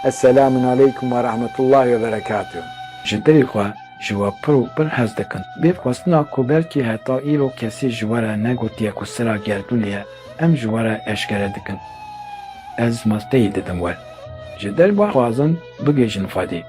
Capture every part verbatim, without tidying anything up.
Esselamun aleykum ve rahmetullahi ve berekatuh. Ji dilê xwe ji we pir û pir hez dikin. Bê xwestina ku belkî heta îro kesî ji we re negotiye ku sira gerdûnê ye, em ji we re eşkere dikin. Ez masteyî didim we. Ji dil bixwazin bigihîjin Xwedê.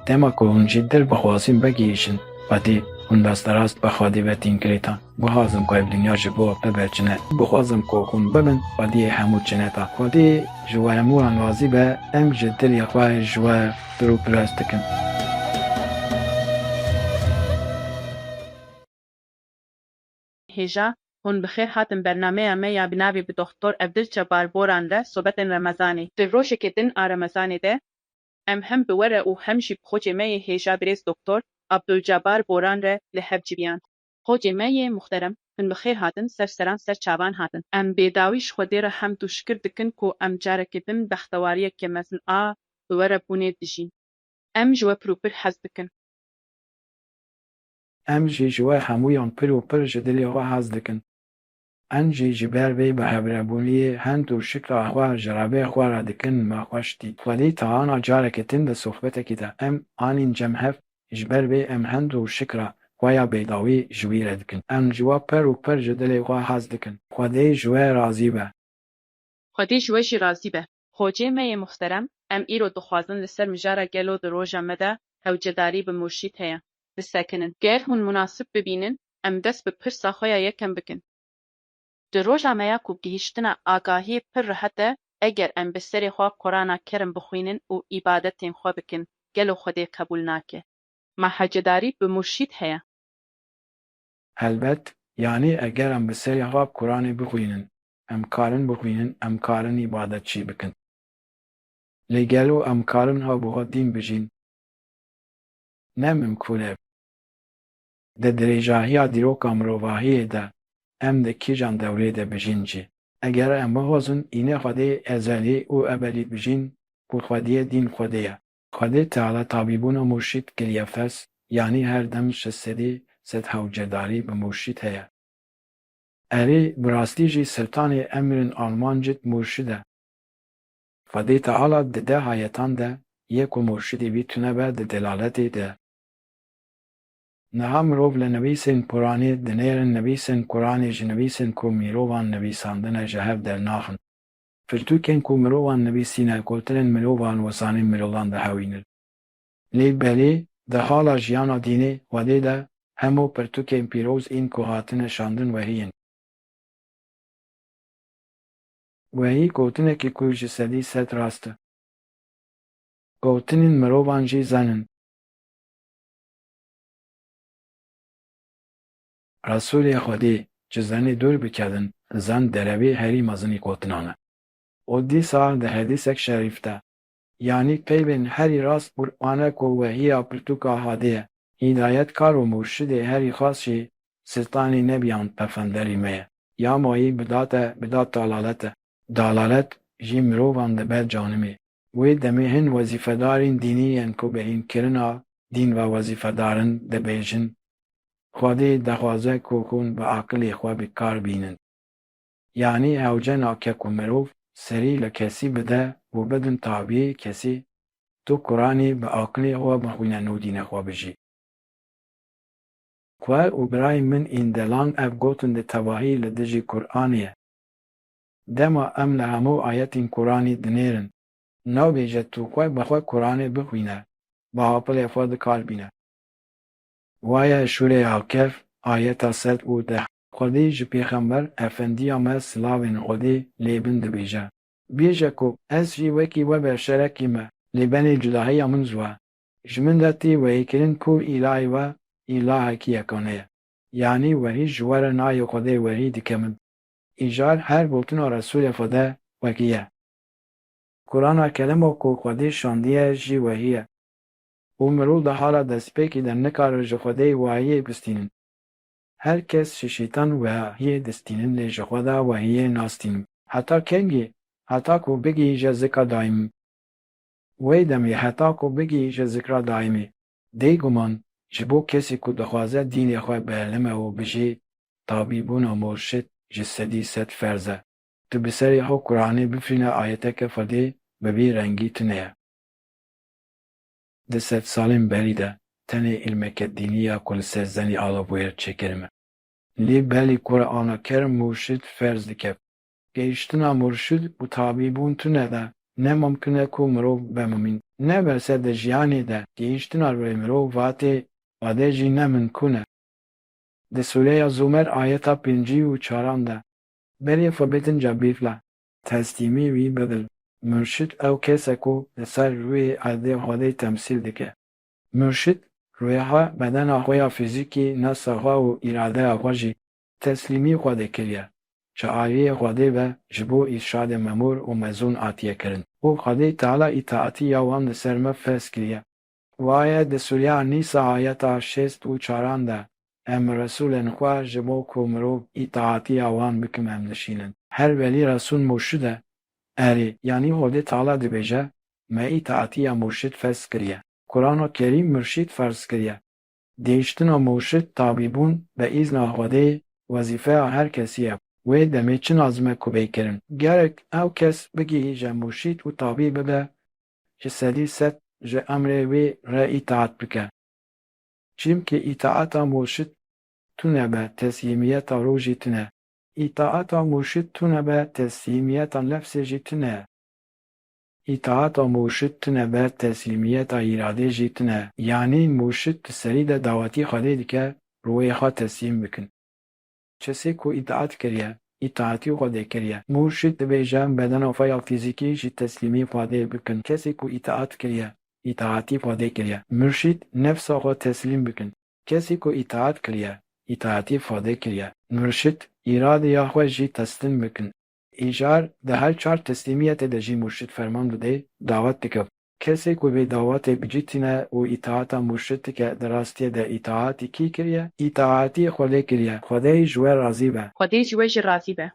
Dema ku hûn ji dil bixwazin bigihîjin Xwedê, hûn rasterast bi Xwedê ve tên girêdan. Bixwazim ku ev dinya ji bo te ve çine. Bixwazim ku hûn bibin Xwediyê hemû çineta. Xwedê ji we hemûyan razî be, em ji dilê xwe ji we pir û pir hez dikin. Hêja, hûn bi xêr hatin bernameya me ya bi navê bi Doxtor Evdil Cebar Boran re Sobetên Remezanê. Di rojekê din a Remezanê de, em hem bi we re û hem jî bi xocê me yê hêja birêz Doktor Abdulcebar Boran re li hev civiyan. Xocê me yê muxterem, hûn bi xêr hatin, ser seran ser çavan hatin. Em bêdawî ji Xwedê re hemd û şikir dikin ku em careke din bextewariyeke mezin a bi we re bûnê dijîn. Em ji we pir û pir hez dikin. Em jî ji we hemûyan pir û pir ji dilê xwe hez dikin. Em jî ji ber vê bi hevrebûniyê hemd û şikra xwe ji Rebê xwe re dikin me xweş dît. Xwedî Teala careke din di sohbetekî de em anîn cem hev, ji ber vê em hemd û şikra xwe ya bêdawî ji wî re dikin. Em ji we pir û pir ji dilê xwe hez dikin. Xwedê ji we razî be. Xwedê ji we jî razî be. Xocê me yê muhterem, em îro dixwazin li ser mijara gelo di roja me de hewcedarî bi murşîd heye, bisekinin. Ger hûn munasib bibînin, em dest bi pirsa xwe ya yekem bikin. Di roja me ya ku gihîştina agahiyê pir rehet e, eger em bi serê xwe Qur'ana Kerim bixwînin û îbadetên xwe bikin, gelo Xwedê qebûl nake? Me hewcedarî bi murşîd heye. Helbet, yanî eger em bi serê xwe Quranê bixwînin, em karin bixwînin, em karin îbadet jî bikin. Lê gelo em karin ha bi xwe dîn bijîn? Ne mimkûn e. Di dirêjahiya dîroka mirovahiyê de em di kîjan dewrê de bijîn jî? Eger em bixwazin înê Xwedê ezelî û ebedî bijîn, ku Xwediyê dîn Xwedê ye. Xwedê Teala tabîbûna murşîd kiriye ferz, yanî her dem ji sedî sed hewcedarî bi murşîd heye. Erê, bi rastî jî Siltanê Emîrên Almancî murşîd e. Xwedê Teala di deh ayetan de yê ku murşidê wî tune be di delaletê de. Niha mirov li nivîsên Quranê dinêrin nivîsên Quranê ji nivîsên ku mirovan nivîsandine ji hev dernaxin. Pirtûkên ku mirovan nivîsîne gotinên mirovan û zanên mirovan dihewînin. Lê belê di hala jiyana dînê Xwedê de hemû pirtûkên pîroz ên ku hatine şandin wehî in. Wehî gotinekî ku ji sedî sed rast e. Gotinên mirovan jî zen in. Resûlê Xwedê ji zenê dûr bikedin, zen derevê herî mezinî gotinan e. Û dîsa di hedîsek şerîf de, yanî peyvên herî rast Qur'an e ku wehiya pirtûka Xwedê ye, hîdayetkar û murşidê herî xas jî Siltanê Nebiyan pefenderî me ye. Ya mayî bidate, bidat dalalet e. Dalalet jî mirovan dibe canimê. Wê demê hin wezîfedarên dînî yên ku bi hînkirina dîn ve wezîfedar in dibêjin, Xwedê dixwaze ku hûn bi aqilê xwe bi kar bînin. Yanî hewce nake ku mirov serî li kesî bide û bidin tabî kesî, tu Quranê bi aqilê xwe bixwîne nû dînê xwe bijî. Xwe û birayên min ên delan ev gotin di tevahî li dijî Quranê ye. Dema em li hemû ayetên Quranê dinêrin, nabêje tu xwe bi xwe Quranê bixwîne, bi aqilê xwe di kar bîne. Waye Sûreya Kehf, ayeta sed û deh. Xwedê ji Pêxember Efendiya me silavên Xwedê lê bin dibêje, bêje ku ez jî wekî we beşerekî me, lê benê cudahiya min ji we. Ji min re tê wehîkirin ku îlahê we îlahekî yekane ye. Yanî wehî ji we re nayê Xwedê wehî dike min. Îcar her gotina Resûlê Xwedê wekî ye. Qur'ana Kerîma ku Xwedê şandiye jî wehî ye. Û mirov di hala destpêkê de nikare ji Xwedê wahiyê bistînin. Her kes ji şeytan wahiyê distînin lê ji Xweda wahiyê nastînin. Heta kengî? Heta ku bigihîje zikra daîmî. Wey demê heta ku bigihîje zikra daîmî. Bêguman, ji bo kesî ku dixwaze dînê xwe bielime û bijî, tabîbûna murşid ji sedî sed ferz e. Tu bi serê xwe Quranê bifirîne ayeteke Xwedê bi vî rengî tune ye. Di sedsalên berî de tenê îlmeke dînî ya ku li ser zenî ala bûyer çêkirin me. Lê belê Qur'ana Kerim murşid ferz dike. Gehiştina murşid û tabîbûn tune de ne mimkun e ku mirov be mumîn. Ne berse di jiyanê de gehiştina rûyê mirov vatê Xwedê jî ne mimkun e. Di sûreya Zûmer ayeta pêncî û çaran de, berê xwe bêtin cebîfle, teslîmî wî bibin. Murşid ew kes e ku li ser rûyê erdê Xwedê temsîl dike. Murşid, rûyê xwe, bedena xwe ya fîzîkî, nefsa xwe û îradeya xwe jî teslîmî Xwedê kiriye. Çi aliyê Xwedê be, ji bo îrşadê memûr û mezûn hatiye kirin. Û Xwedê Teala îtaatî ya wan li ser me ferz kiriye. Waye di Sûreya Nîsa ayeta şêst û çaran de, em Resûlên xwe ji bo ku mirov îtaatiya wan bikim em dişînin. Her welî Resûl murşid e. Erê, yanî Xwedê Teala dibêje, me îtaatiya murşid ferz kiriye. Qur'ana Kerîm murşid ferz kiriye. Gehiştina murşid, tabîbûn, bi îzna Xwedê wezîfeya her kesî ye. Wê demê çi lazim e ku bê kirin? Gerek ew kes bigihîje murşid û tabî bibe, ji sedî sed ji emrê wê re îtaat bike. Çimkî îtaata murşid tune be, teslîmiyeta rû jî tune. Îtaata murşid tune be, teslîmiyeta nefsê jî tune. Îtaata murşid tune be, teslîmiyeta îradê jî tune. Yanî murşid di serî de dawetî Xwedê dike, rûyê xwe teslîm bikin. Kesê ku îtaat kiriye, îtaatî Xwedê kiriye. Murşid dibêje, bedena xwe ya fîzîkî jî teslîmî Xwedê bikin. Kesê ku îtaat kiriye, îtaatî Xwedê kiriye. Murşid, nefsa xwe teslîm bikin. Kesê ku îtaat kiriye, îtaatî Xwedê kiriye. Murşid, îradeya xwe jî teslîm bikin. Îcar, di her çar teslîmiyetê de jî murşid ferman dide, dawet dike. Kesê ku vê dawetê bicîtîne û îtaata murşid dike, di rastiyê de îtaatî kî kiriye? Îtaatî Xwedê kiriye. Xwedê ji we razî be. Xwedê ji we jî razî be.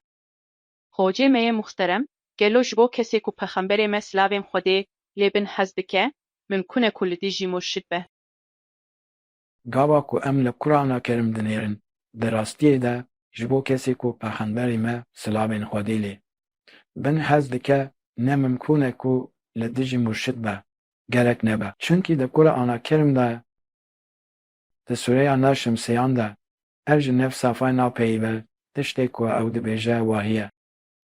Xocê me yê muxterem, gelo ji bo kesê ku Pexemberê me silavên Xwedê lê bin hez dike, mimkun e ku li dijî murşid be? Gava ku em li Qur'ana Kerim dinêrin, di rastiyê de ji bo kesê ku Pexemberê me silavên Xwedê lê bin hez dike, ne mimkun e ku li dijî murşid be, gerek nebe. Çimkî di Qur'ana Kerim de, di sûreya Neşm sêyan de, ev ji nefsa xwe napeyive, tiştê ku ew dibêje wahî ye.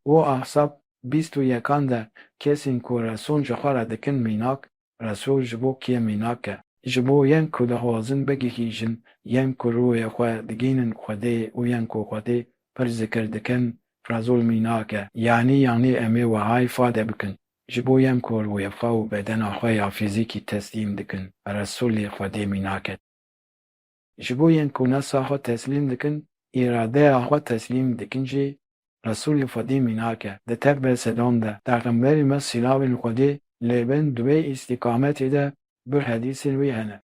Û Ahzab bîst û yekan de, kesên ku Resûl ji xwe re dikin mînak, Resûl ji bo kê mînak e? Ji bo yên ku dixwazin bigihîjin, yên ku rûyê xwe digihînin Xwedê û yên ku Xwedê pir zikir dikin, Resûl mînak e. Yanî, yanî em ê wiha îfade bikin, ji bo yên ku rûyê xwe û bedena xwe ya fîzîkî teslîm dikin, Resûlê Xwedê mînak e. Ji bo yên ku nefsa xwe teslîm dikin, îradeya xwe teslîm dikin jî, Resûlê Xwedê mînak e. Di tev besedan de, Pexemberê me silavên Xwedê lê bin di wê îstîqametê de bi hedîsên wî hene.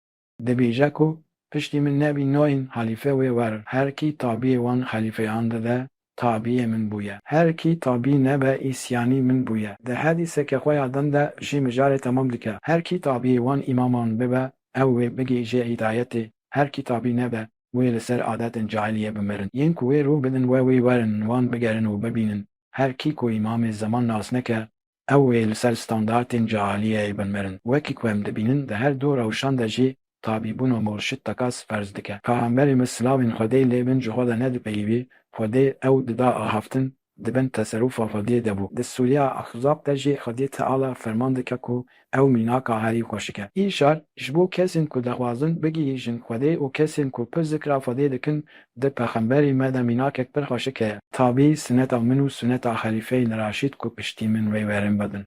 Dibêje ku, piştî min nebî nayên halîfe wê werin. Her kî tabiyê wan xelîfeyan dibe, tabiyê min bûye. Her kî tabî nebe, îsyanî min bûye. Di hedîseke xwe ya din de jî mijarê temam dike. Her kî tabiyê wan îmaman bibe, ew wê bigihîje hîdayetê. Her kî tabî nebe, wê li ser adetên cahiliyê bimirin. Yên ku wê rû bidin we wê werin wan bigerin û bibînin. Her kî ku îmamê zeman nas neke, ew wê li ser standartên cahiliyê bimirin. Wekî ku em dibînin, di her du rewşan de jî tabîbûn û murşid teqas ferz dike. Peyxemberê me silavên Xwedê lê bin ji xwe de nedipeyivî, Xwedê ew dida axaftin, di bin teserufa Xwedê de bû. Di Sûreya Ahzab de jî Xwedê Teala ferman dike ku ew mînaka herî xweşik e. Îcar, ji bo kesên ku dixwazin bigihîjin Xwedê û kesên ku pir zikra Xwedê dikin, di Pexemberê me de mînakek pir xweşik heye. Tabî suneta min û suneta Xelîfeyên Raşîd ku piştî min wê werin bidin.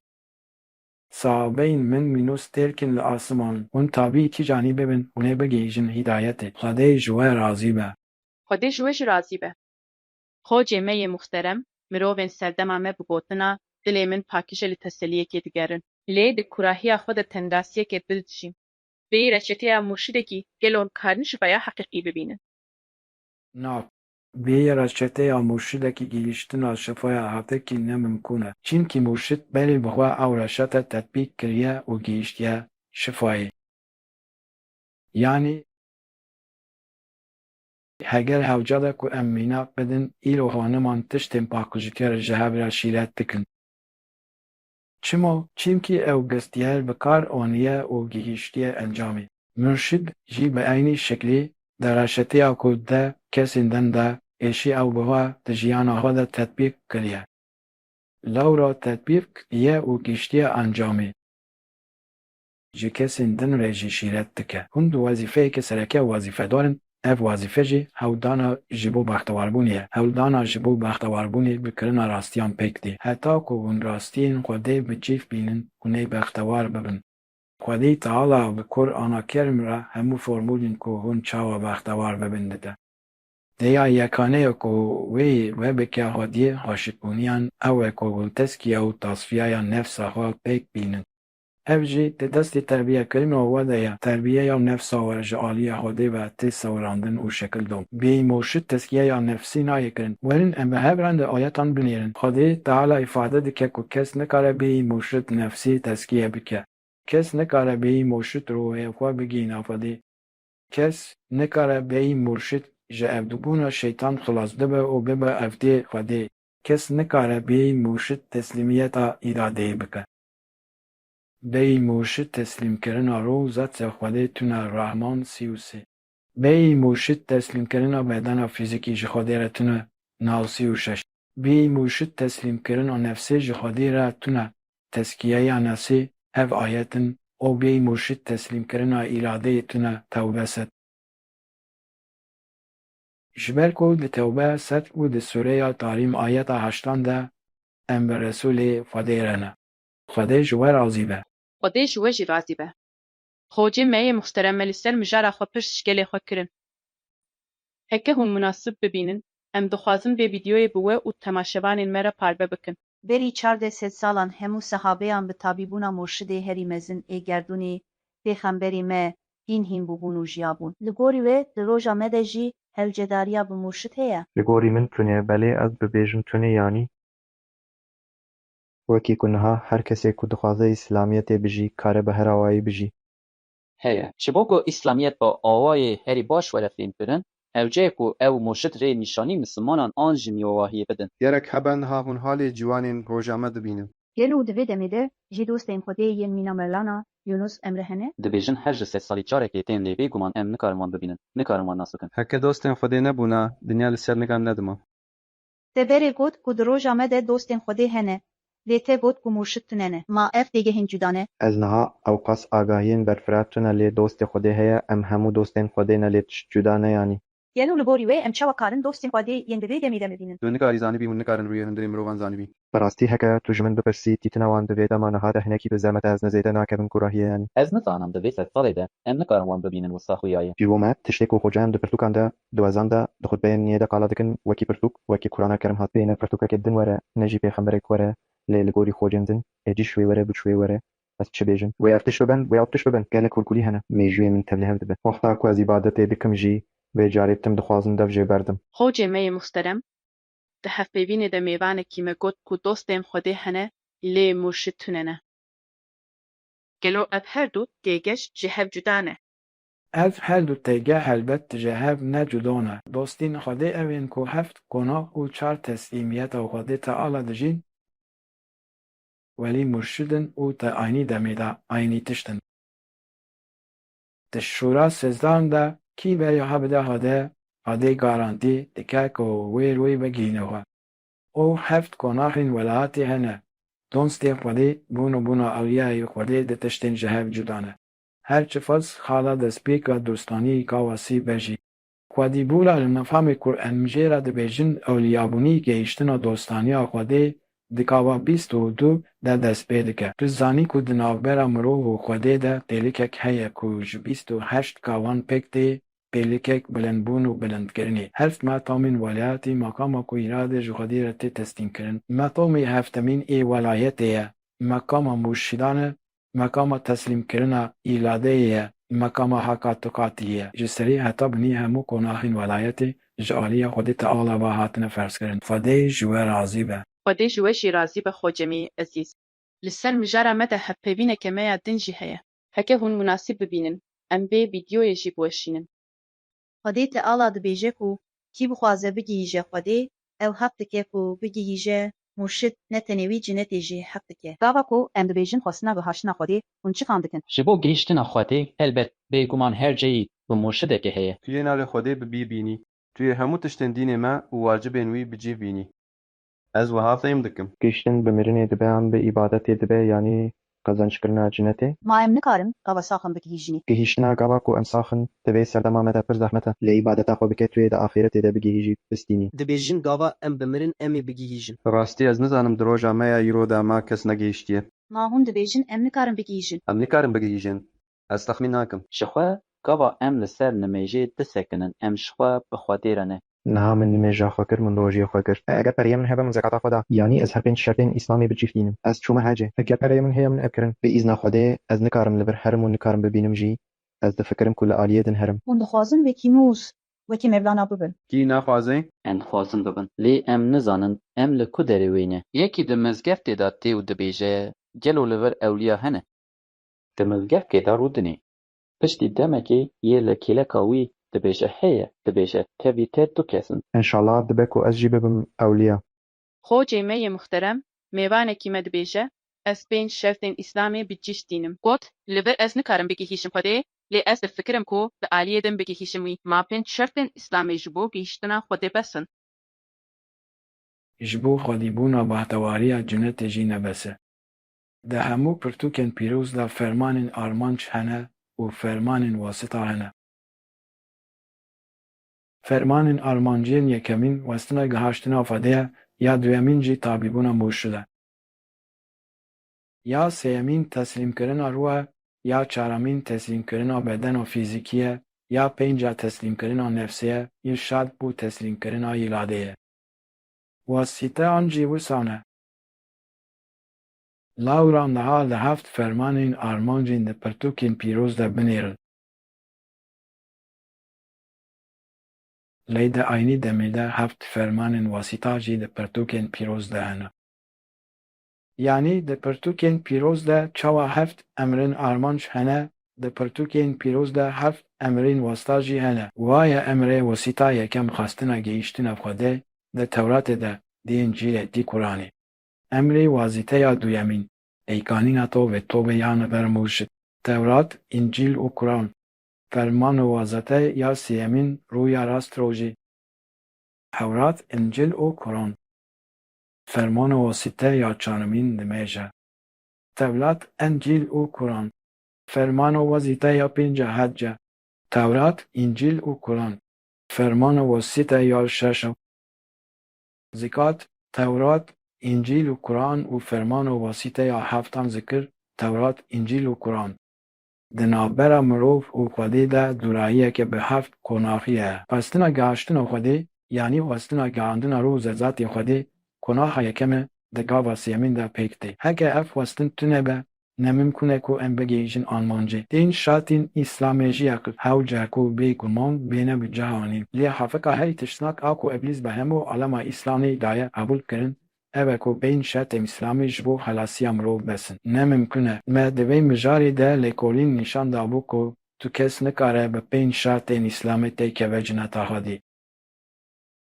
Sahabeyên min mînûs têrkin li asiman, hûn tabî kîjanî bibin, hûn ê bigihîjin hîdayetê. Xwedê ji we razî be. Xwedê ji we jî razî be. Xocê me yê muxterem, mirovên serdema me bi gotina, dilê min pakîj e, li teseliyekê digerin. Lê di kurahiya xwe de tengasiyekê dil dijîm. Bêyî reçeteya murşidekî gelo dikarin şifaya heqîqî bibînin? Na. Bêyî reçeteya murşidekî gihîştina şifaya heqîqî ne mimkûn e. Çimkî murşid berê bi xwe ew reçete tetbîk kiriye û gihîştiye şifayê. Yanî, heger hewce be ku em mînak bidin, îro xaniman tiştên paqijkir ji hev re şîret dikin. Çima? Çimkî ew gestiyar bi kar aniye û gihîştiye encamê. Murşid jî bi eynî şeklî di reşetiya ku di kesên din de êşî ew bi xwe di jiyana xwe de tetbîq kiriye. Lewra tetbîq kiriye û gihîştiye encamê. Ji kesên din re jî şîret dike. Hûn di wezîfeyeke sereke wezîfedar in, ev wezîfe jî hewldana ji bo bextewarbûnê ye. Hewldana ji bo bextewarbûnê bi kirina rastiyan pêk tê. Heta ku hûn rastiyên Xwedê bi çîf bînin, hûn ê bextewar bibin. Xwedê Teala bi Qur'ana Kerîm re hemû formûlên ku hûn çawa bextewar bibin dide. Dêya yekane ye ku wê we bike hadiyê aşiqbûniyan, ew e ku hûn tezkiye û tasfiyaya nefsa xwe pêk bînin. Ev jî di destê terbiyekirina we de ye. Terbiyeya nefsa we ji aliyê Xwedê ve tê sewirandin û şekildan. Bêyî murşid tezkiyeya nefsî nayê kirin. Werin em bi hev re di ayetan binêrin. Xwedê Teala îfade dike ku kes nikare bêyî murşid nefsî tezkiye bike. Kes nikare bêyî murşid ruhê xwe bigihîne Xwedê. Kes nikare bêyî murşid ji evdûbûna şeytan xilas dibe û bibe evdê Xwedê. Kes nikare bêyî murşid teslîmiyeta îradeyê bike. Bêyî murşid teslîmkirina ruh zat ser Xwedê tune Rahman sî û sê. Bêyî murşid teslîmkirina bedena fîzîkî ji Xwedê re tune nav sî û şeş. Bêyî murşid teslîmkirina nefsê ji Xwedê re tune tezkiyeya nefsê ev ayet in û bêyî murşid teslîmkirina îradeyê tune tewbe sed. Ji ber ku di tewbe sed û di sûreya Tarîm ayeta heştan de em bi Resûlê Xwedê re ne. Xwedê ji we razî be. Xwedê ji we jî razî be. Xocê me yê muhterem me li ser mijara xwe pirs ji gelê xwe kirin. Heke hûn munasib bibînin, em dixwazin vê vîdyoyê bi we û temaşevanên me re parve bikin. Berî çardeh sed salan hemû sehabeyan bi tabîbûna murşidê herî mezin ê gerdûnê, pêxemberê me, hîn hîn bûbûn û jiyabûn. Li gorî we di roja me de jî hewcedariya bi murşid heye? Li gorî min tune, belê ez bibêjim tune yanî. Wekî ku niha her kesê ku dixwaze îslamiyetê bijî, kare bi her awayî bijî. Heye. Ji bo ku îslamiyet bi awayê herî baş were fêhmkirin, hewce ye ku ew murşid rê nîşanî misilmanan an jî mîwewahiyê bidin. Gerek hebe niha hûn halê ciwanên roja me dibînin. Gelo di vê demê de jî dostên Xwedê yên mîna Mewlana Yunus Emre hene? Dibêjin her ji sed salî carekê tên lê bêguman em nikarin wan bibînin, nikarin wan nas bikin. Heke dostên Xwedê nebûna, dinya li ser nigan nedima. Te berê got ku di roja me de dostên Xwedê hene, lê te got ku murşid tune ne. Ma ev têgehên cuda ne? Ez niha ewqas agahiyên berfireh tune, lê dostê Xwedê heye, em hemû dostên Xwedê ne, lê tişt cuda ne yanî. Gelo li gorî we em çawa karin dostên Xwedê yên di vê demê de bibînin? Tu nikarî zanibî, hûn nikarin rûyê hundirê mirovan zanibî. Bi rastî heke tu ji min bipirsî, tîtina wan di vê dema niha de hinekî bi zehmet e, ez ne zêde nakevim kûrahiyê yanî. Ez nizanim di vê sed salê de em nikarin wan bibînin wisa xuya ye. Ji bo me tiştê ku xoce em di pirtûkan de, di wezan de, di xutbeyên niyê de qala dikin, wekî pirtûk, wekî Kurana Kerim hat. Bêne pirtûkekê din were, ne jî pêxemberek were, lê li gorî xocên din, êdîş wê were, biç wê were, ez çi bêjim? Wê ev tişt bibin, wê ew tişt bibin, gelek hûrkulî hene. Mêjûyê min tev li hev dibe. Wexta ku ez îbadetê dikim jî, vê carê tim dixwazim dev jê berdim. Xocê me yê muhterem, di hevpeyvînê de mêvanekî me got ku dostên Xwedê hene, lê murşid tune ne. Gelo ev her du têgeh ji hev cuda ne? Ev her du têgeh helbet ji hev ne cuda ne. Dostên Xwedê ew ên ku heft konax û çar teslîmiyeta Xwedê Teala dijîn, welî murşid in û di eynî demê de eynî tişt in. Di şûra sêzdehan de kî berê xwe bide Xwedê, Xwedê garantî dike ku wê rûyê bigihîne xwe. Û heft konaxên welatê hene. Dostên Xwedê bûn û bûna ewliyayê Xwedê di tiştên ji hev cuda ne. Her çiqas xala destpêka dostaniyê ka wesî be jî. Xwedî bûra li mefamê ku em jê re dibêjin ewliyabûnî gehiştina dostaniya Xwedê di kava bîst û du de dest pê dike. Tu zanî ku di navbera mirov û Xwedê de têlikek heye ku ji bîst û heşt kavan pêk tê, têlikek bilindbûn û bilindkirinê. Heft meqamên welayetî, meqama ku îrade ji Xwedê re tê teslîmkirin. Meqamê heftemîn ê welayetê ye. Meqama murşidan e, meqama teslîmkirina îradeyê ye, meqama heka tu qatî ye. Ji serî heta binî hemû qonaxên welayetê ji aliyê Xwedê Teala ve hatine ferzkirin. Xwedê ji we razî be. Xwedê ji we jî razî be xocemê ezîz. Li ser mijara me de hevpeyvîneke me ya din jî heye. Heke hûn munasîb bibînin, em vê vîdyoyê jî biweşînin. Xwedê Teala dibêje ku kî bixwaze bigihîje Xwedê, ew heq dike ku bigihîje Murşid ne tenê wî cinetê jî heq dike. Gava ku em dibêjin xwestina gihaştina Xwedê, hûn çi fam dikin? Ji bo gihîştina Xwedê, helbet, bêguman her ceyî bi murşidekê heye. Tu yê nalê Xwedê bi bîr bînî. Tu yê hemû tiştên dînê me û wacibên wî bi cî bînî. Ez wiha fêm dikim. Gihîştin bi mirinê dibe an bi îbadetê dibe, yanî qezençkirina cinetê? Ma em nikarin gava sax in bigihîjinî? Gihîştina gava ku em sax in, di vê serdema me de pir zehmet e. Lê îbadeta xwe bike, tu yê di axîretê de bigihîjî, bistînî. Dibêjin gava em bimirin em ê bigihîjin. Bi rastî ez nizanim di roja me ya îro de ma kes negihîştiye. Ma hûn dibêjin em nikarin bigihîjin? Em nikarin bigihîjin. Ez texmîn nakim. Jixwe gava em li ser nimêjê disekinin, em jixwe bi Xwedê re ne. Niha min nimêja xwe kir, min rojiyê xwe kir. Eger pereyê min hebe, min zekata xwe da. Yanî ez her pênc şertên Îslamê bi cî dînim. Ez çûme hecê. Eger pereyê min heye, min ev kirin. Bi îzna Xwedê ez nikarim li vir herim û nikarim bibînim jî. Ez difikirim ku li aliyê din herim. Hûn dixwazin wekî Mûs, wekî Mevlana bibin? Kî naxwaze? Em dixwazin bibin. Lê em nizanin em li ku derê wê ne. Yekî di mizgeftê de tê û dibêje, gelo li vir ewliya hene? Di mizgeftê de rûdinê. Piştî demekê yê li kêleka wî dibêje heye, dibêje tevî te du kes in. Înşallah dibe ku ez jî bibim ewliya. Xocê me yê muhterem, mêvanekî me dibêje, ez pênc şertên Îslamê bi cîş dînim. Got, li vir ez nikarim bigihîşim Xwedê, lê ez difikirim ku di aliyê din bigihîşim wî. Ma pênc şertên Îslamê ji bo gihîştina Xwedê bes in? Ji bo xwedîbûna behtewariya cinetê jî ne bes e. Di hemû pirtûkên pîroz de fermanên armanc hene û fermanên wasita hene. Fermanên armanciyên yekemîn westina gihaştina Xwedê ye, ya duyemîn jî tabîbûna murşid e. Ya sêyemîn teslîmkirina rû e, ya çaremîn teslîmkirina bedena fîzîkî ye, ya pênca teslîmkirina nefsê ye, îrşad û teslîmkirina îradê ye. Wasîte an jî wisa ne. Lawra niha li heft fermanên armancên di pirtûkên pîroz de binêrin. Lê di eynî demê de heft fermanên wasîta jî di pirtûkên pîroz de hene. Yanî di pirtûkên pîroz de çawa heft emrên armanc hene, di pirtûkên pîroz de heft emrên wasîta jî hene. Wa ye emrê wasîta yekem xwestina gihîştina Xwedê, di Tewratê de, di Încîlê, di Quranê. Emrê wasîte ya duyemîn, peykanîna tovê, tovê ya navber murşid, Tewrat, Încîl û Quran. Fermano wasîte ya sêyemîn, rûya rast rojî, Tewrat, Încîl û Quran. Fermano wasîte ya çaremîn, nimêj e, Tewrat, Încîl û Quran. Fermano wasîte ya pênc e, hec e, Tewrat, Încîl û Quran. Fermano wasîte ya şeş e, Zikat, Tewrat, Încîl û Quran û fermano wasîte ya heftan zikir, Tewrat, Încîl û Quran. Di navbera mirov û Xwedê de dûrahiyeke bi heft qonaxî ye. Xwestina gihaştina Xwedê, yanî xwestina gihandina rû û zezatê Xwedê, qonaxa yekem e, di gava sêyemîn de pêk tê. Heke ev xwestin tune be, ne mimkun e ku em bigihîjin armancê. Tên şertên Îslamê jî yeq e, hewce ku bêguman bêne bi cih anîn. Lê hefika herî tirsnak a ku Îblîs bi hemû alema Îslamê daye qebûl kirin, ev e ku pênc şertên Îslamê ji bo xelasiya mirov bes in. Ne mimkun e. Me di vê mijarê de lêkolîn nîşan dabû ku tu kes nikare bi pênc şertên Îslamê têkeve cineta Xwedê.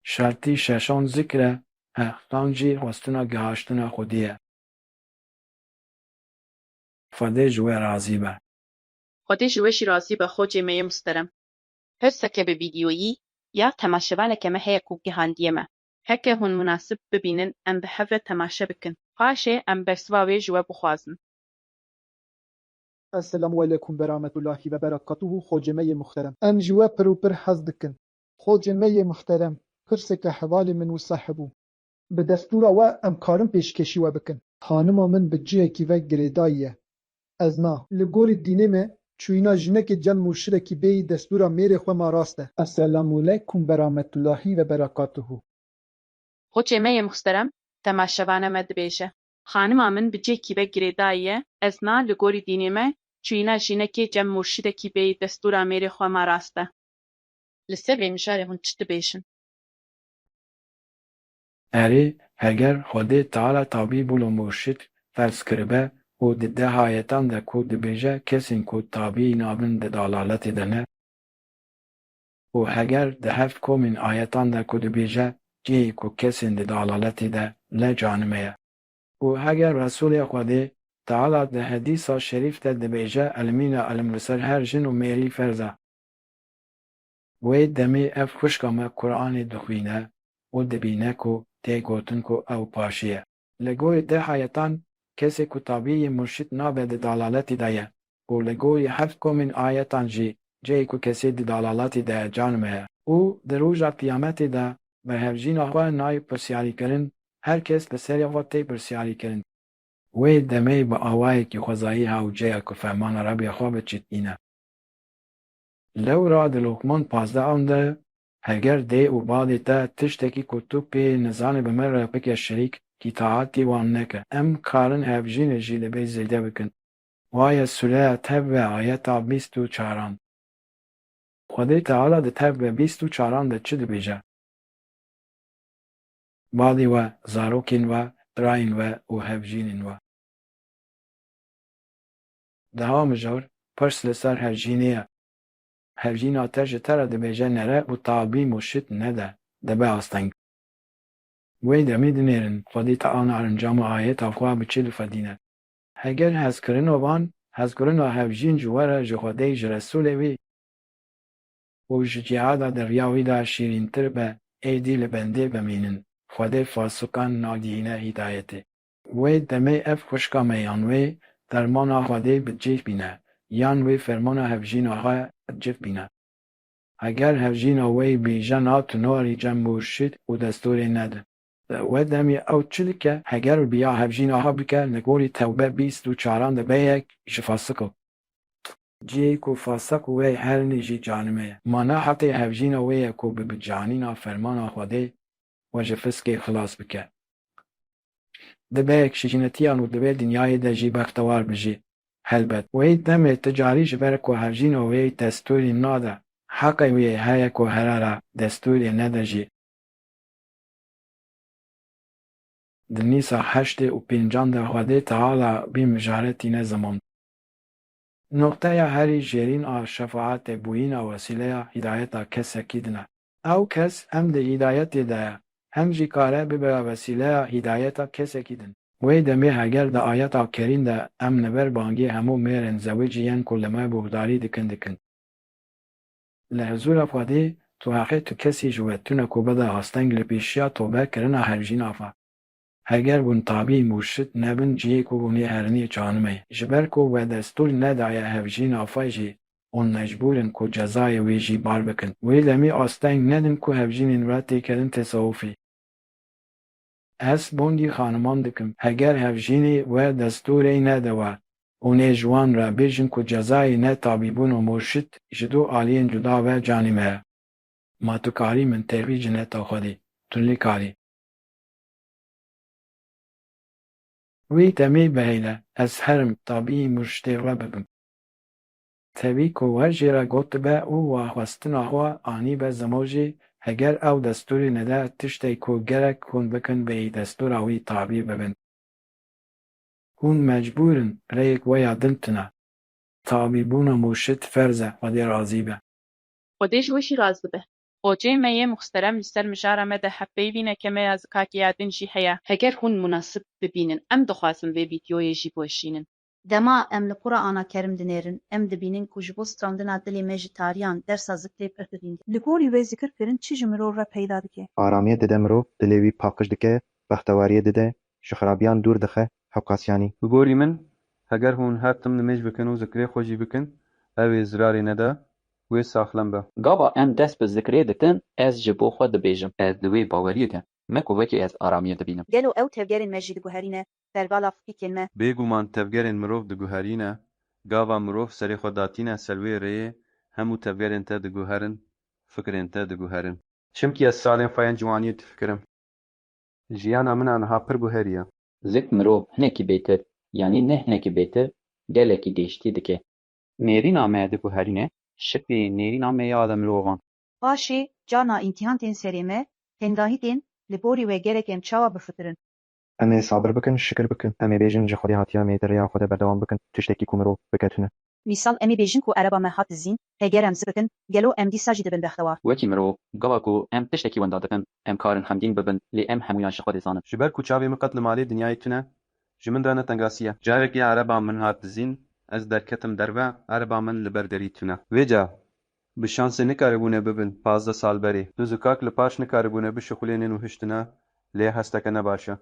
Şertî şeşan zikr e, hextan jî xwestina gihaştina Xwedê ye. Xwedê ji we razî be. Xwedê ji we jî razî be, xocê me yê muhterem. Pirseke bi vîdyoyî ya temaşevaneke me heye ku gihandiye me. Heke hûn munasib bibînin, em bi hev re temaşe bikin. Paşê em bersiva wê ji we bixwazin. Esselamu aleykum ve rahmetullahi ve berekatuhu, xocê me yê muhterem. Em ji we pir û pir hez dikin. Xocê me yê muhterem, pirseke hevalê min wisa hebû. Bi destûra we em karin pêşkêşî we bikin. Xanima min bi cihekî ve girêdayî ye. Ez na. Li gorî dînê me, çûyîna jinekê cem murşidekî bêyî destûra mêrê xwe ma rast e. Esselamu aleykum ve rahmetullahi ve berekatuhu. Xocê me yê muhterem, temaşevana me dibêje, xanima min bi cihekî ve girêdayî ye, ez na, li gorî dînê me, çûyîna jinekê cem murşidekî bêyî destûra mêrê xwe ma rast e. Li ser vê mijarê hûn çi dibêjin? Erê, heger Xwedê Teala tabîbûl û murşid ferz kiribe û di deh ayetan de ku dibêje kesên ku tabî nabin di dalaletê de ne, û heger di heft komên ayetan de ku dibêje cihê ku kesên di dalaletê de ne canime ye. Û heger Resûlê Xwedê Teala di hedîsa şerîf de dibêje, Elmîna elm li ser her jin û mêrî ferz e. Wê demê ev xwişka me Quranê dixwîne û dibîne ku tê gotin ku ew paşî ye. Li gorî deh ayetan kesê ku tabî yê murşîd nabe di dalaletî de ye û li gorî heft komên ayetan jî cihê ku kesê di dalaletî de ye canime ye û di roja qiyametê de bi hevjîna xwe nayê pirsiyarîkirin, her kes li serê xwe tê pirsiyarîkirin. Wê demê bi awayekî xwezayî hewce ye ku fermana Rebê xwe biçitîne. Lewra di Luqman pazdeh an de, heger dê û badê te tiştekî ku tu pê nizanî bi min re bike şirîk, îtaetî wan neke. Em karin hevjînê jî li bê zêde bikin. Waye sûreya Tevbe ayeta bîst û çaran. Xwedê Teala di Tevbe bîst û çaran de çi dibêje? Badê we, zarokên we, birayên we û hevjînên we. Deha mijar, pirs li ser hevjînê ye. Hevjîna te ji te re dibêje nere û tabî murşid nede, dibe asteng. Wê demê dinêrin, Xwedê Teala encama ayeta xwe bi çi difedîne? Heger hezkirina van, hezkirina hevjîn ji we re ji Xwedê, ji Resûlê wî û ji cihada di riya wî de şîrîntir be, êdî li bendê bimînin, Xwedê fasiqan nagihîne hîdayetê. Wê demê ev xwişka me yan wê fermana Xwedê bi cih bîne, yan wê fermana hevjîna xwe bi cih bîne. Heger hevjîna wê bêje na tu narî cem murşîd û destûrê nede. Wê demê ew çi dike? Heger bi ya hevjîna xwe bike, li gorî Tewbe bîst û çaran dibe yek ji fasiqo. Cihê ku fasiq wê herinê jî canime ye. Mana hetê hevjîna wê ye ku bi bicanîna fermana Xwedê we ji fiskê xilas bike. Dibe yek ji cinetiyan û di vê dinyayê de jî bextewar bijî. Helbet, wê demê ti carî ji ber ku hevjîna wê destûrî nade, heqê wê heye ku here re destûrê nede jî. Di nîsa heştê û pêncan de Xwedê Teala bî mijaretî ne ziman. Noqteya herî jêrîn a şefaetê bûyîna wesîleya hîdayeta kesekî din e. Ew kes hem di hîdayetê de ye, hem jî kare bibe wesîleya hîdayeta kesekî din. Wê demê heger di ayeta kerîm de em li ber bangê hemû mêrên zewicî yên ku li me guhdarî dikin dikin. Li hizûra Xwedê tu heqê tu kesî ji we tune ku bide asteng li pêşiya tobe kirina hevjîna xwe. Heger hûn tabî murşid nebin, cihê ku hûn ê herinê canime ye. Ji ber ku we destûr nedaye hevjîna xwe jî, hûn mecbûr in ku cezayê wê jî bar bikin. Wê demê asteng nedin ku hevjînên we têkelin tesewufê. Ez bondî xaniman dikim, heger hevjînê we destûrê nede we, hûn ê ji wan re bêjin ku cezayê ne tabîbûn û murşid ji du aliyên cuda ve canî me ye. Ma tu karî min têrî cineta Xwedê, tu nikarî. Wî demê bihêle, ez herim tabî murşidê we bibim. Tevî ku we jê re gotibe û we xwestina xwe anîbe ziman jî, heger ew destûrê nede tiştê ku gerek hûn bikin bêyî destûra wî tabî bibin. Hûn mecbûr in, rêyek we ya din tune. Tabîbûna murşid ferz e, Xwedê razî be. Xwedê ji we jî razî be. Xoceyê me yê muxterem li ser mijara me de hevpeyvîneke me ya zikakê ya din jî heye. Heger hûn munasib bibînin, em dixwazin vê vîdyoyê jî biweşînin. Dema em li Qur'ana Kerim dinêrin, em dibînin ku ji bo strandina dilê me ji tariyan dersa zikrê pir girîng e. Li gorî we zikir kirin çi ji mirov re peyda dike? Aramiyê dide mirov, dilê wî paqij dike, bextewariyê dide, ji xirabiyan dûr dixe, hewqasiyanî. Bi gorî min, heger hûn her tim nimêj bikin û zikrê xwe jî bikin, ew ê zirarê nede, wê saxlem be. Gava em dest bi zikrê dikin, ez ji bo xwe dibêjim. Ez di wê baweriyê de me ku wekî ez aramiyê dibînim. Gelo ew tevgerên me jî diguherîne pergala fikên me? Bêguman tevgerên mirov diguherîne, gava mirov serê xwe datîne ser wê rêyê, hemû tevgerên te diguherin, fikrên te diguherin. Çimkî ez salên xwe yên ciwaniyê difikirim. Jiyana min a niha pir guherî ye. Zikr mirov hinekî bêtir, yanî ne hinekî bêtir, gelekî gêştî dike. Nêrîna me diguherîne, şikrî nêrîna me ya de mirovan. Paşê, carna îmtîhan tên serê me, tengahî tên, li gorî we gerek em çawa bifikirin? Em ê sabir bikin, şikir bikin. Em ê bêjin ji Xwedê hatiye, em ê di rêya xwe de berdewam bikin, tiştekî ku mirov bike tune. Mîsal, em ê bêjin ku ereba me hat dizîn, heger em zi bikin, gelo em dîsa jî dibin bextewar? Wekî mirov, gava ku em tiştekî wenda dikin, em karin xemgîn bibin, lê em hemûyan ji Xwedê zanin. Ji ber ku çavê min qet li malê dinyayê tune, ji min re ne tengasî ye. Carekê ereba min hat dizîn, ez derketim derve, ereba min li ber derî tune. Vêca, bi şansê nikaribûne bibin pazdeh sal berê. Du zikak li paş nikaribûne bişixulênin û hiştine, lê hesteke ne baş e.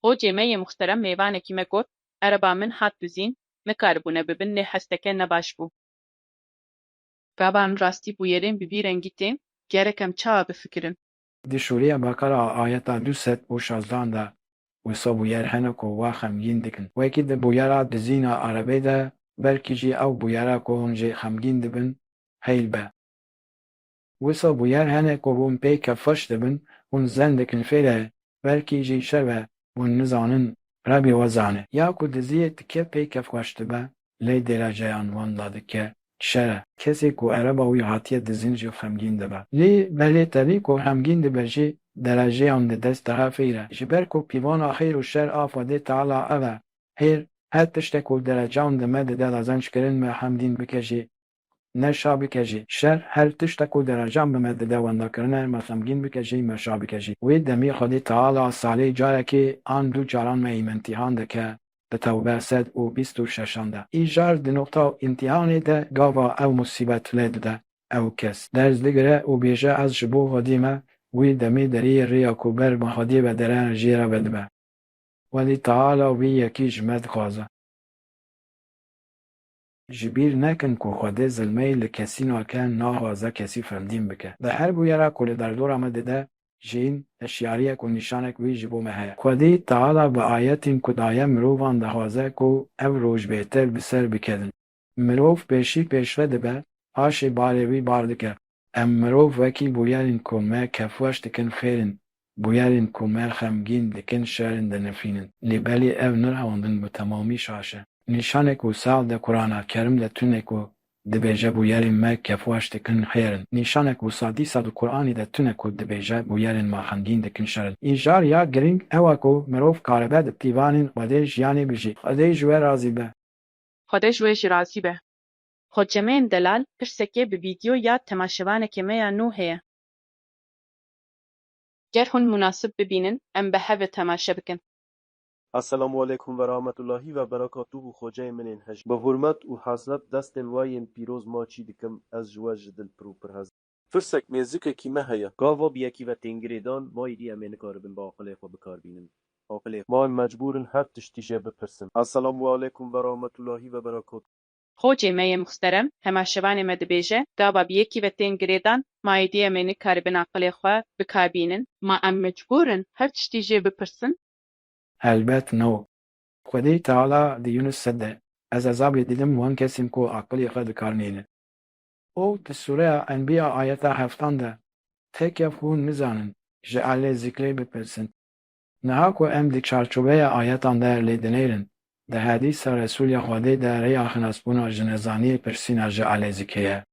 Xocê me yê muxterem mêvanekî me got, ereba min hat dizîn, nikaribûne bibin lê hesteke ne baş bû. Gava em rastî bûyerên bi vî rengî tên, gerek em çawa bifikirin? Di Sûreya Beqera ayeta du sed û şazdan de, wisa bûyer hene ku we xemgîn dikin. Wekî di bûyera dizîna erebê de, belkî jî ew bûyera ku hûn jê xemgîn dibin, heyl be. Wisa bûyer hene ku hûn pê kefxweş dibin, hûn zen dikin fêre, belkî jî şer be, hûn nizanin, Rebî we zane. Ya ku diziyê tike pê kefxweş dibe, lê derecayan wenda dike şer e. Kesê ku ereba wî hatiye dizîn jî xemgîn dibe. Lê belê tevî ku xemgîn dibe jî derecayan dide stere fêre. Ji ber ku pîvana xêr û şer a Xwedê Teala ev e, xêr, her tiştek ku derecayan di me dide qezenckirin me xemgîn bike jî, ne şa bike jî. Şer, her tiştek ku derecayan bi me dide wenda kirine, me xemgîn bike jî, me şa bike jî. Wê demî Xwedê Teala salê carekê an du caran me îmtîhan dike, di Tewbe sed û bîst û şeşan de. Îcar di noqta îmtîhanê de gava ew musîbet lê dide, ew kes derz digire û bêje ez ji bo Xwedê me, wî demî deriyê rêya ku ber bi Xwedê ve dere jê re vedibe. Xwedê Teala wî yekî ji me dixwaze. Ji bîr nekin ku Xwedê zilmeyê li kesî nake, naxwaze kesî xemgîn bike. Di her bûyera ku li derdora me dide, jîn, hişyariyek û nîşanek wî ji bo me heye. Xwedê Teala bi ayetên ku daye mirovan dixwaze ku ev roj bêtir bi ser biketin. Mirov pêşî pêşve dibe, paşê barê wî bar dike. Em mirov wekî bûyerên ku me kefweş dikin xêr in, bûyerên ku me xemgîn dikin şer in dinifînin. Lê belê ev nirewandin bi temamî şaş e. Nîşanek wisa di Qurana Kerim de tune ku dibêje bûyerên me kefweş dikin xêr in. Nîşanek wisa dîsa di Quranê de tune ku dibêje bûyerên me xemgîn dikin şer in. Îcar ya girîng ew e ku mirov karibe di pîvanên Xwedê jiyanê bijî. Xwedê ji we razî be. Xwedê ji we jî razî be. Xocemên delal, pirsekê bi vîdyo ya temaşevanekê me ya nû heye. Ger hûn munasib bibînin, em bi hev ve temaşe bikin. Esselamu aleykum ve rahmetullahi ve berekatuhu xoceyê min ên hej. Bi hurmet û hesret destên we yên pîroz ma çî dikim, ez ji we ji dil pir û pir hez. Pirsek mêzikekî me heye. Gava bi yekî ve tên girêdan, ma êdî em ê nikaribin bi aqilê xwe bi kar bînin. Aqilê. Ma em mecbûr in her tiştî jê bipirsin. Esselamu aleykum ve rahmetullahi ve berekatuhu. Xocê me yê muxterem, temaşevanê me dibêje, gava bi yekî ve tên girêdan, ma êdî em ê nikaribin aqilê xwe bi kar bînin. Ma em mecbûr in her tiştî jê bipirsin. Helbet no. Xwedê Teala di Yunus sed de, ez ezabê didim wan kesên ku aqilê xwe di kar nênin. Û di Sûreya Enbiya ayeta heftan de, Heke hûn nizanin, ji ehlê zikrê bipirsin. Niha ku em di çarçoveya ayetan de lê dinêrin, di hedîsa Resûlê Xwedê de rêya xilasbûna ji nezaniyê pirsîna ji ehlê zikrê ye.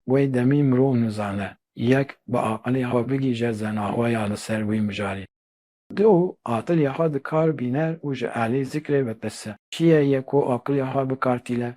Wê demî mirov nizane, yek, bi aqilê xwe bigihîje zena xwe ya li ser wî mijarê. Du, aqilê xwe di kar bîne û ji ehlê zikrê bipirse. Kî ye yê ku aqilê xwe bi kar tîne,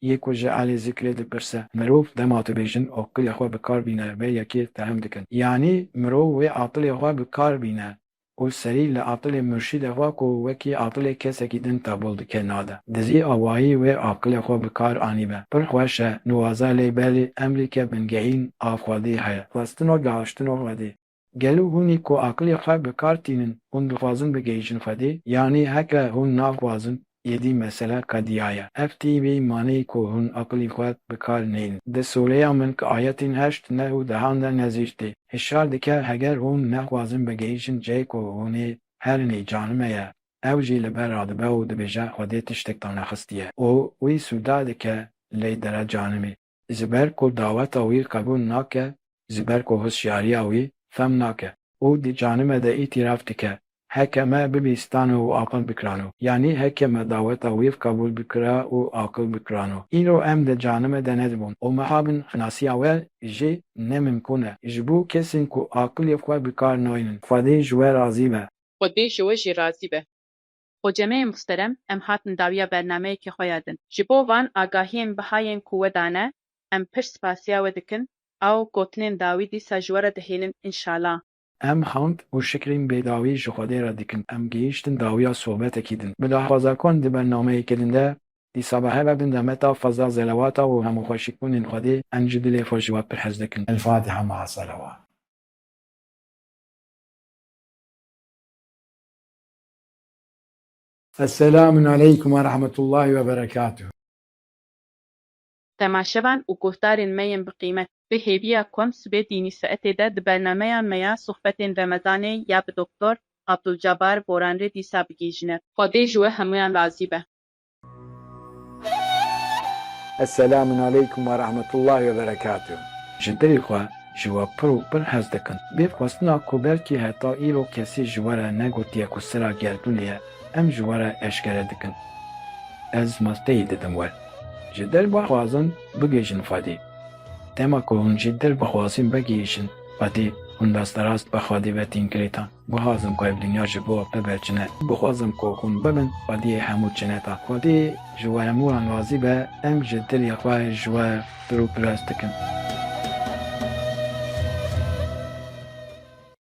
yê ku ji ehlê zikrê dipirse? Mirov dema dibêjin aqilê xwe bi kar bîne vê yekê fehm dikin. Yanî mirov wê aqilê xwe bi kar bîne û serî li aqilê murşîdê xwe ku wekî aqilê kesekî din qebûl dike nade. Di vî awayî wê aqilê xwe bi kar anîbe. Pir xweş e, niwaza lê belê emreke bingehîn a Xwedê heye. Xwestina gihiştina Xwedê. Gelo hûn ê ku aqilê xwe bi kar tînin, hûn dixwazin bigihîjin Xwedê? Yanî heke hûn naxwazin, êdî mesele qediyaye. Ev tî vê maneyê ku hûn aqilê xwe bi kar neynin. Di sûreya min ki ayetên heşt, neh û dehan de nezîr tê. Hişyar dike, heger hûn nexwazin bigihîjin cihê ku hûn ê herin ê canime ye, ew jî li ber radibe û dibêje Xwedê tiştek danexistiye û wî sûda dike lê dere canimê. Ji ber ku daweta wî qebûl nake, ji ber ku hişyariya wî fem nake û di canime de îtîraf dike, heke me bibîstano û aqil bikirano, yanî heke me daweta wî qebûl bikira û aqil bikirano, îro em di canime de nedibûn û meha bin xinasiya we jî ne mimkûn e. Ji bo kesên ku aqilê xwe bi kar naynin, Xwedê ji we razî be. Xwedê ji we jî razî be. Xocemeyê muhterem, em hatin dawiya bernameyekê xwe ya din. Ji bo van agahiyên biha yên ku we dane, em pir spasiya we dikin, ew gotinên dawî dîsa ji we re dihêlin, înşala. Em hamd û şikrîn bê dawî ji Xwedê re dikin. Em gihîştin dawiya sohbetekî din. Bi daxwaza ku em di bernameyekê din de dîsa bi hev re bin demeta fazla zelewata û hemûxweşîbûnên Xwedê, em ji dilê xwe ji we pir hez dikin. El Fatiha ma'a selewat. Esselamun aleykum ve rahmetullahi ve berekatuhu. Temaşevan û guhdarên me yên bi qîmet, bi hêviya ku em sibê dînî saetê de di bernameya me ya sohbetên Remezanê ya bi Doktor Abdulcabar Boran re dîsa bigihîjine. Xwedê ji we hemûyan razî be. Esselamun aleykum ve rahmetullahi ve berekatuhu. Ji dilê xwe ji we pir û pir hez dikin. Bê xwestina ku belkî heta îro kesî ji we re negotiye ku sira gerdûnê ye, em ji we re eşkere dikin. Ez masteyî didim we. Ji dil bixwazin bigihîjin Xwedê. Dema ku hûn ji dil bixwazin bigihîjin Xwedê, hûn rasterast bi Xwedê ve tên girêdan. Bixwazim ku ev dinya ji bo bibe cinet. Bixwazim ku hûn bibin xwediyê hemû cinetan. Xwedê ji we hemûyan razî be, em ji dilê xwe ji we pir û pir hez dikin.